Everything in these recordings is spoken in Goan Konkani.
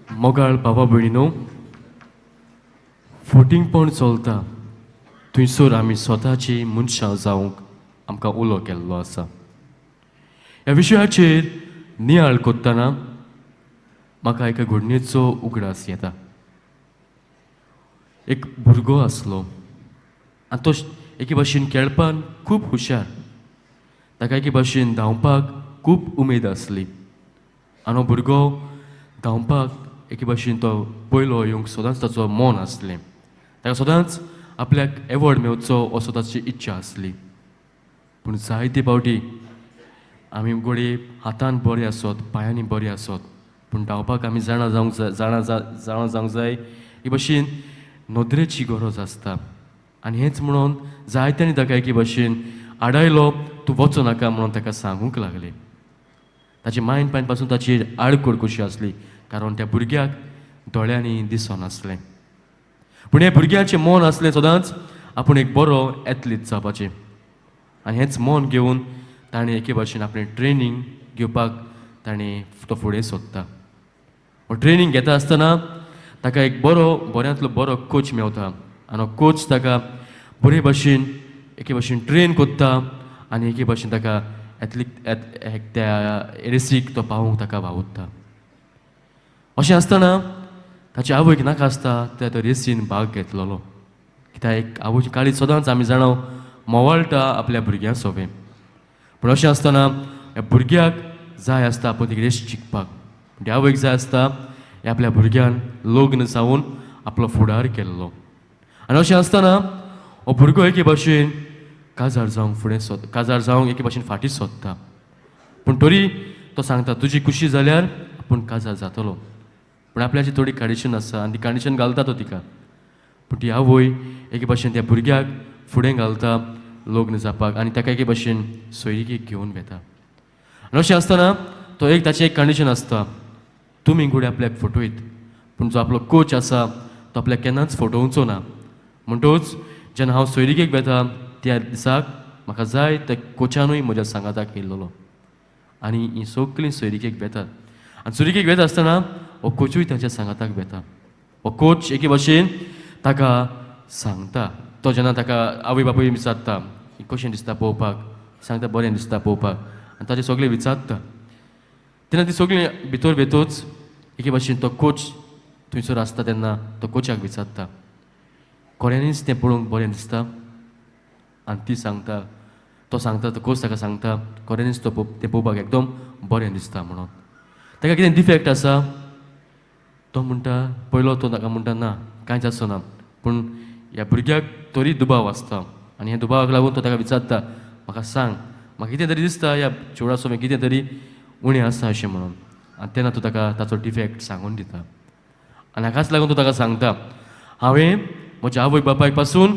मोगाळ बाबा भयणीनो, फोटिंगपण चलता थंयसर आमी स्वताची मनशां जावंक आमकां उलो केल्लो आसा. ह्या विशयाचेर नियाळ करतना म्हाका एका घडणेचो उगडास येता. एक भुरगो आसलो आनी तो एके भाशेन खेळपान खूब हुशार. ताका एके भाशेन धांवपाक खूब उमेद आसली आनी हो भुरगो धांवपाक एके भाशेन तो पयलो येवंक सदांच ताचो मन आसलें. ताका सदांच आपल्याक एवॉर्ड मेवचो असो ताची इच्छा आसली. पूण जायते फावटी आमी घडये हातान बरे आसत, पांयांनी बरे आसत, पूण धांवपाक आमी जाणा जावंक जाय, जाणा जावंक जाय हे भाशेन नदरेची गरज आसता. आनी हेंच म्हणून जायत्यांनी ताका एके भाशेन आडायलो, तूं वचो नाका म्हणून ताका सांगूंक लागले. ताची मायन पायन पासून ताची आडखळ कशी आसली, कारण त्या भुरग्याक दोळ्यांनी दिसनासलें. पूण ह्या भुरग्याचें मन आसलें सदांच आपूण एक बरो एथलीट जावपाचें. आनी हेंच मन घेवन ताणें एके भाशेन आपलें ट्रेनींग घेवपाक ताणें तो फुडें सोदता. हो ट्रेनींग घेता आसतना ताका एक बरो बऱ्यांतलो बरो कोच मेवता आनी हो कोच ताका बरे भाशेन एके भाशेन ट्रेन करता आनी एके भाशेन ताका एथलीट त्या रेसीक तो पावोवंक ताका वावुरता. अशें आसतना ताची आवयक नाका आसता त्या तो रेसीन भाग घेतलेलो, कित्याक एक आवयची काळीज सदांच आमी जाणा मोवाळटा आपल्या भुरग्यां सोबें. पूण अशें आसतना ह्या भुरग्याक जाय आसता आपूण ती रेस जिखपाक. पूण त्या आवयक जाय आसता ह्या आपल्या भुरग्यान लग्न जावन आपलो फुडार केल्लो. आनी अशें आसतना हो भुरगो एके भाशेन काजार जावंक फुडें सोद, काजार जावंक एके भाशेन फाटीं सोदता. पूण तरी तो सांगता तुजी खुशी जाल्यार आपूण काजार जातलो, पूण आपल्याची थोडी कंडिशन आसा आनी ती कंडिशन घालता तो तिका. पूण ती आवय एके भाशेन त्या भुरग्याक फुडें घालता लग्न जावपाक आनी ताका एके भाशेन सोयरीकेक घेवन वेता. आनी अशें आसतना तो एक ताचें एक कंडिशन आसता, तुमी घोडे आपल्याक फटयत, पूण जो आपलो कोच आसा तो आपल्याक केन्नाच फटोवचो ना. म्हणटूच जेन्ना हांव सोयरीकेक वेता त्या दिसाक म्हाका जाय त्या कोचानूय म्हज्या सांगाताक येयल्लो. आनी हीं सगळीं सोयरीकेक वेतात आनी सोयरीकेक वेता आसतना हो कोचूय ताच्या सांगाताक वेता. हो कोच एके भाशेन ताका सांगता, तो जेन्ना ताका आवय बापूय विचारता कशें दिसता पळोवपाक, सांगता बरें दिसता पळोवपाक, आनी ताचे सगळें विचारता तेन्ना ती सगळीं भितर वेतूच एके भाशेन तो कोच थंयसर आसता तेन्ना तो कोचाक विचारता खऱ्यांनीच तें पळोवंक बरें दिसता. आनी ती सांगता, तो सांगता, तो कोच ताका सांगता खऱ्यांनीच तो तें पळोवपाक एकदम बरें दिसता म्हणून. ताका कितें डिफेक्ट आसा? तो म्हणटा पयलो तो ताका म्हणटा ना कांयच आसना. पूण ह्या भुरग्याक तरी दुबाव आसता आनी ह्या दुबावाक लागून तो ताका विचारता म्हाका सांग, म्हाका कितें तरी दिसता ह्या चेडवा सोबें कितें तरी उणें आसा अशें म्हणून. आनी तेन्ना तो ताका ताचो डिफेक्ट सांगून दिता आनी हाकाच लागून तो ताका सांगता हांवें म्हज्या आवय बापायक पासून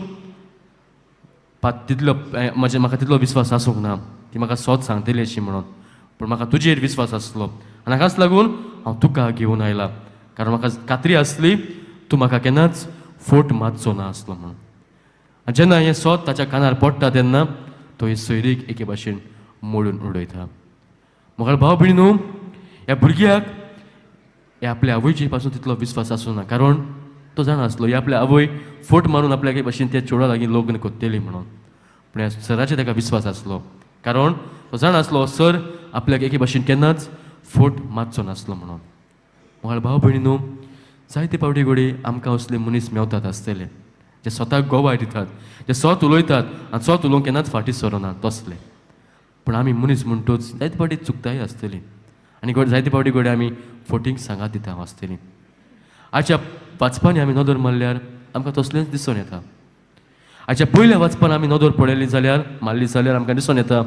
तितलो म्हजे म्हाका तितलो विस्वास आसूंक ना, ती म्हाका सोद सांगतली अशी म्हणून, पूण म्हाका तुजेर विस्वास आसलो आनी हाकाच लागून हांव तुका घेवन आयला, कारण म्हाका खात्री आसली तूं म्हाका केन्नाच फोट मारचो ना आसलो म्हणून. आनी जेन्ना हें सोद ताच्या कानार पडटा तेन्ना तो ही सोयरीक एके भाशेन मोडून उडयता. म्हाका भाव भयणी न्हू, ह्या भुरग्याक ह्या आपल्या आवयचे पासून तितलो विस्वास आसूं ना, कारण तो जाणा आसलो ही आपल्या आवय फोट मारून आपल्या एके भाशेन त्या चेडवा लागीं लग्न करतली म्हणून. पूण ह्या सराचेर ताका विस्वास आसलो, कारण तो जाणा आसलो सर आपल्याक एके भाशेन केन्नाच फोट मारचो नासलो म्हणून. म्हाका भाव भयणी न्हू, जायते फावटी घडये आमकां असले मनीस मेवतात आसतले जे स्वताक गोवाय दितात, जे स्वत उलयतात आनी स्वत उलोवंक केन्नाच फाटीं सरना तसले. पूण आमी मनीस म्हणटूच जायते फावटी चुकताय आसतली आनी जायते फावटी घडये आमी फोटींक सांगात दिता आसतली. आयच्या वाचपांनी आमी नदर मारल्यार आमकां तसलेंच दिसून येता. आयच्या पयल्या वाचपान आमी नदर पळयली जाल्यार मारली जाल्यार आमकां दिसून येता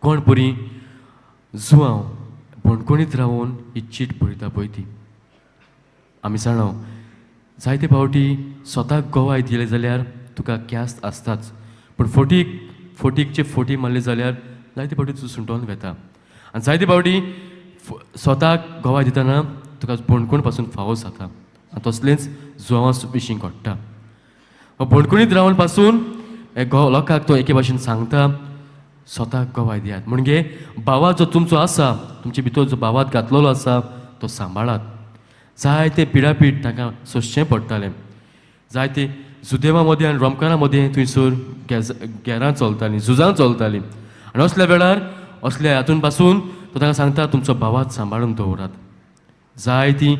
कोण बरी जुवांव बणकोणीत रावून ही चीट बरयता पळय ती. आमी जाणा जायते फावटी स्वताक गोवाय दिले जाल्यार तुका ख्यास्त आसताच, पूण फोटीक फोटीकचे फोटी मारली जाल्यार जायते फावटी तूं सुंटोन वेता आनी जायते फावटी स्वताक गोवाय दितना तुका बणकोण पासून फावो जाता आनी तसलेंच जुवां विशीं घडटा. बणकोणीत रावन पासून लोकांक तो एके भाशेन सांगता स्वताक गवाय दियात, म्हणजे भावा जो तुमचो आसा, तुमचे भितर जो भावात घातलेलो आसा तो सांबाळात. जायते पिडापीड तांकां सोंसचें पडटालें. जायते जुदेवा मदें आनी रोमकारां मदें थंयसर गेरां चलतालीं, झुजां चलतालीं. आनी असल्या वेळार असल्या हातून पासून तो तांकां सांगता, तुमचो भावात सांबाळून दवरात. जायतीं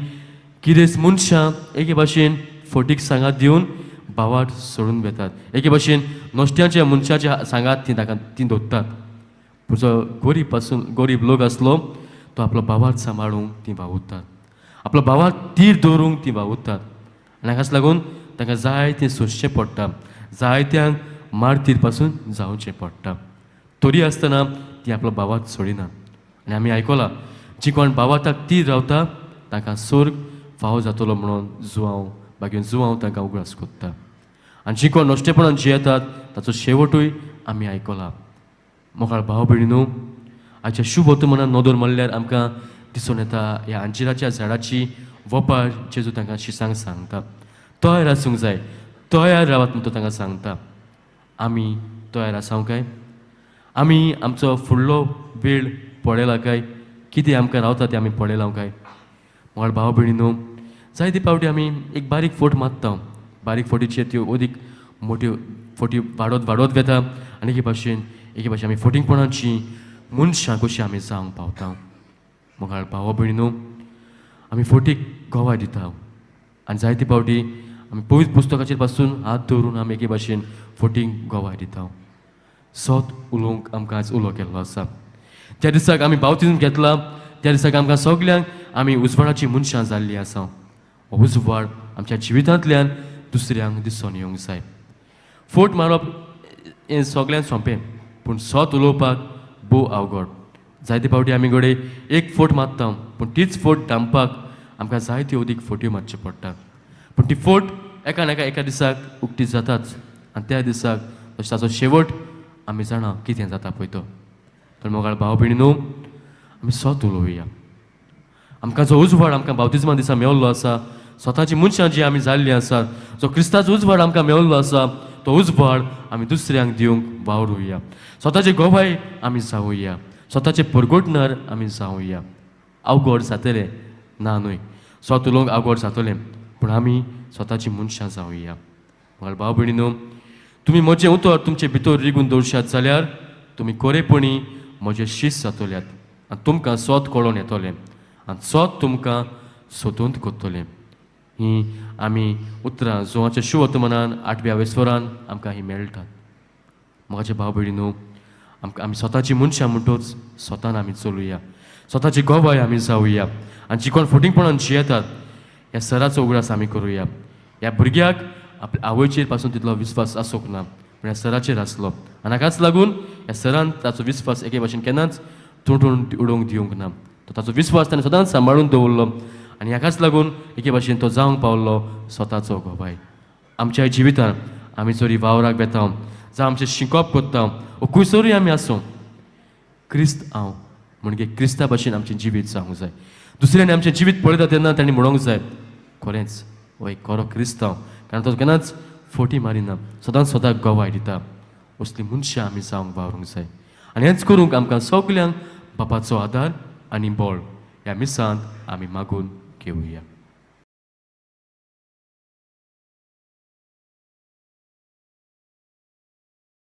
गिरेस्त मनशां एके भाशेन फटीक सांगात दिवन भावात सोडून वेतात. एके भाशेन नश्ट्याच्या मनशाच्या सांगात ती ताका ती दवरतात. पूण जो गरीब पासून गरीब लोक आसलो तो आपलो भावात सांबाळूंक ती वावुरतात, आपलो भावात तीर दवरूंक ती वावुरतात. आनी हाकाच लागून तांकां जायतें सोंसचें पडटा, जायत्यांक मारतीर पासून जावचें पडटा. तरी आसतना ती आपलो भावात सोडिना. आनी आमी आयकलां, जी कोण भावाताक तीर रावता तांकां स्वर्ग फावो जातलो म्हणून जुवांव बाकी जुवांव तांकां उगडास कोत्ता. आनी जी कोण नश्टेपणान जियेतात ताचो शेवटूय आमी आयकला. मोगाळ भाव भयणी न्हू, आयच्या शुभ वर्तमानान नदर मारल्यार आमकां दिसून येता ह्या अंजिराच्या झाडाची वपार जेजू तांकां शिसांक सांगता. तयार आसूंक जाय, तयार रावात म्हूण तो तांकां सांगता. आमी तयार आसाव काय? आमी आमचो फुडलो वेळ पळयला काय? कितें आमकां रावता तें आमी पळयलां काय? मोगाळ भाव भयणी न्हू, जायते फावटी आमी एक बारीक फोट मारता. बारीक फोटीचेर त्यो अदीक मोट्यो फोटी वाडत वाडत वेता आनी एके भाशेन आमी फोटींगपणाची मनशां कशीं आमी जावंक पावता. मोगाळ भाव भयणी न्हू, आमी फोटीक गवाय दिता आनी जायते फावटी आमी पवित्र पुस्तकाचेर पासून हात दवरून आमी एके भाशेन फोटीक गवाय दिता. सत उलोवंक आमकां आयज उलो केल्लो आसा. ज्या दिसाक आमी बावतिज्म घेतला त्या दिसाक आमकां सगल्यांक आमी उजवाडाची मनशां जाल्लीं आसा. हो उजवाड आमच्या जिवितांतल्यान दुसऱ्यांक दिसून येवंक जाय. फोट मारप हें सगल्यांक सोंपें, पूण सत उलोवपाक भोव अवघड. जायते फावटी आमी घडये एक फोट मारता, पूण तीच फोट धांपपाक आमकां जायत्यो अदीक फोट्यो मारच्यो पडटा. पूण ती फोट एका ना एका एका दिसाक उक्ती जाताच आनी त्या दिसाक तशें ताचो शेवट आमी जाणा कितें जाता पळय तो. तर मोगाळ भाव भयणी न्हू, आमी सत उलोवया. आमकां जो उजवाड आमकां बावतिज्मा दिसा मेवल्लो आसा, स्वताची मनशां जी आमी जाल्लीं आसात, जो क्रिस्ताचो उजवाड आमकां मेवल्लो आसा तो उजवाड आमी दुसऱ्यांक दिवंक वावरुया. स्वताचे गवाय आमी जावया, स्वताचे परगटणार आमी जावया. अवघड जातलें ना न्हय, स्वत उलोवंक अवघड जातलें, पूण आमी स्वताची मनशां जावया. मोगाळ भाव भयणी न्हू, तुमी म्हजें उतर तुमचे भितर रिगून दवरशात जाल्यार तुमी खरेपणी म्हजे शीस जातल्यात आनी तुमकां सोत कळोन येतलें आनी सोत तुमकां स्वतंत्र करतलें. ही आमी उतरां जुवाच्या शुवर्तमानान आठव्या वेस्वरान आमकां ही मेळटात. म्हजे भाव भयणी न्हू, आमकां आमी स्वताची मनशां म्हणटोच स्वतान आमी चलुया, स्वताची गवाय आमी जावया. आनी जी कोण फटींगपणान जियेतात ह्या सराचो उगडास आमी करुया. ह्या भुरग्याक आपल्या आवयचेर पासून तितलो विस्वास आसूंक ना, पूण ह्या सराचेर आसलो आनी हाकाच लागून ह्या सरान ताचो विस्वास एके भाशेन केन्नाच तुटून उडोवंक दिवंक ना. तो ताचो विस्वास ताणें सदांच सांबाळून दवरलो आनी हाकाच लागून एके भाशेन तो जावंक पावलो स्वताचो गवाय. आमच्या जिवितान आमी जरी वावराक वेता, जावं आमचें शिकप करता वो खंयसरूय आमी आसूं, क्रिस्त हांव म्हणजे क्रिस्ता भाशेन आमचें जिवीत जावंक जाय. दुसऱ्यांनी आमचें जिवीत पळयता तेन्ना तांणी म्हणूंक जाय, खरेंच हो एक खरो क्रिस्तांव, कारण तो केन्नाच फोटी मारिना, सदांच स्वताक गवाय दिता. असली मनशां आमी जावंक वावरूंक जाय आनी हेंच करूंक आमकां सगल्यांक बापाचो आदार आनी बळ ह्या मिसांत आमी मागून घेवया.